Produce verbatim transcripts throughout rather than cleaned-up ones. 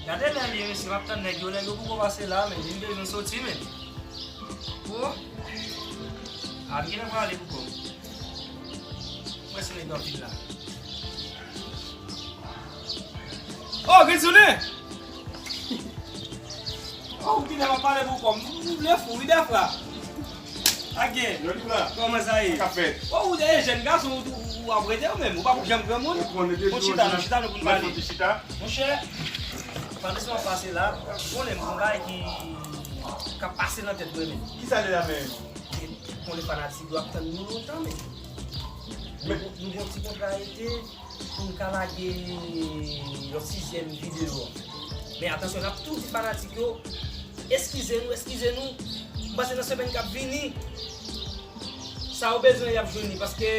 Gade lè l ye, mesye, m ap tann nèg yo, nèg yo poko pase la, men vin bezwen soti, men. O! A, m gentan prale pou kò m. Mwen se nèg anpil la. O, Gridsoune! O, ou gentan ap pale pou kò m. M vle fou, wi, dèfwa. Ak gen. Kòman sa ye? Sa k ap fèt? O, ou de jèn gason, ou, ou, ou ap rete ou menm. Ou pa pou janm granmoun. Ou konnen de jou an jou, nou chita, nou pou n pale. Monchè, pandan se w ap pase la, ou konnen m gon bagay ki, k ap pase nan tèt mwen menm. Kisa li la menm? Ou konnen fanatik yo ap tann nou lontan menm. Nou, nou gon ti kontra ete pou n ka lage yon sizyèm videyo a. Men atansyon, n ap tou di fanatik yo, eskize nou, eskize nou. M panse nan semèn k ap vini, sa yo bezwen y ap jwenn li, paske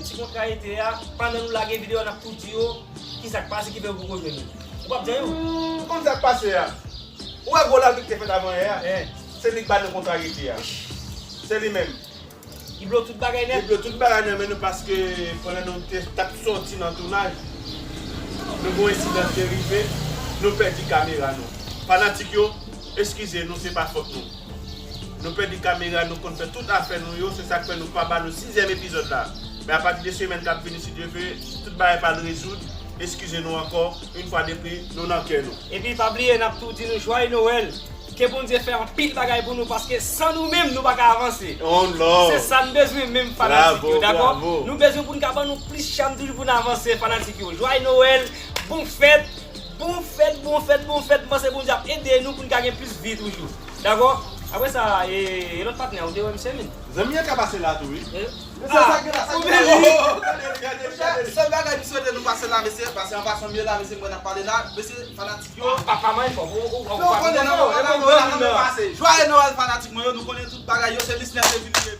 ti kontra ete a, pandan nou lage videyo a, n ap tou di yo kisa k pase ki fè yo poko jwenn li. Ou p ap di anyen, ou? Hmm, konn sa k pase a. Ou wè gwo lagri ki te fèt avan yè a? Eh. Se li k ba nou kontra ete a. Se li menm. Li blo tout bagay nèt. Li blo tout bagay nan men nou paske pandan nou te, t ap sòti nan tounaj, nou gon ensidan ki te rive, nou pèdi kamera nou. Fanatik yo, eskize nou, se pa fòt nou. Nou pèdi kamera, nou konn fè tout afè nou yo, se sa k fè nou pa ba nou sizyèm epizòd la. Men apati de semèn k ap vini, si Dye vle, tout bagay pral rezoud. Eskize nou ankò, yon fwa de pli, nou nan kè nou. Epi pa bliye, n ap tou di nou jwaye Nwèl. Ke Bondye fè anpil bagay pou nou, paske san nou menm, nou pa ka avanse. On love. Se sa n bezwen menm fanatik yo, dakò? Bravo, bravo. Nou bezwen pou n ka ban nou plis cham toujou pou n avanse, fanatik yo. Jwaye Nwèl, bon fèt, bon fèt, bon fèt, bon fèt. M panse Bondye ap ede nou pou n ka gen plis vi toujou. Dakò? Apre sa, e, e lòt patnè a, ou te wè misye menm? Zanmi an ka pase la tou, wi. E? Mesye, sa gen la, sa gen la. Oh, gade, gade, gade. Sèl bagay m swete nou pase la, mesye, pase an pasan m ye la, mesye, m wè n ap pale la, mesye, fanatik yo. Papa, man, fò, ou, ou, ou, ou, ou, ou, ou, ou, ou, ou, ou, ou, ou, ou, ou, pase. Jwaye Nwèl, fanatik mwen yo, nou konnen tout bagay yo, se Miss Nèf Evilye.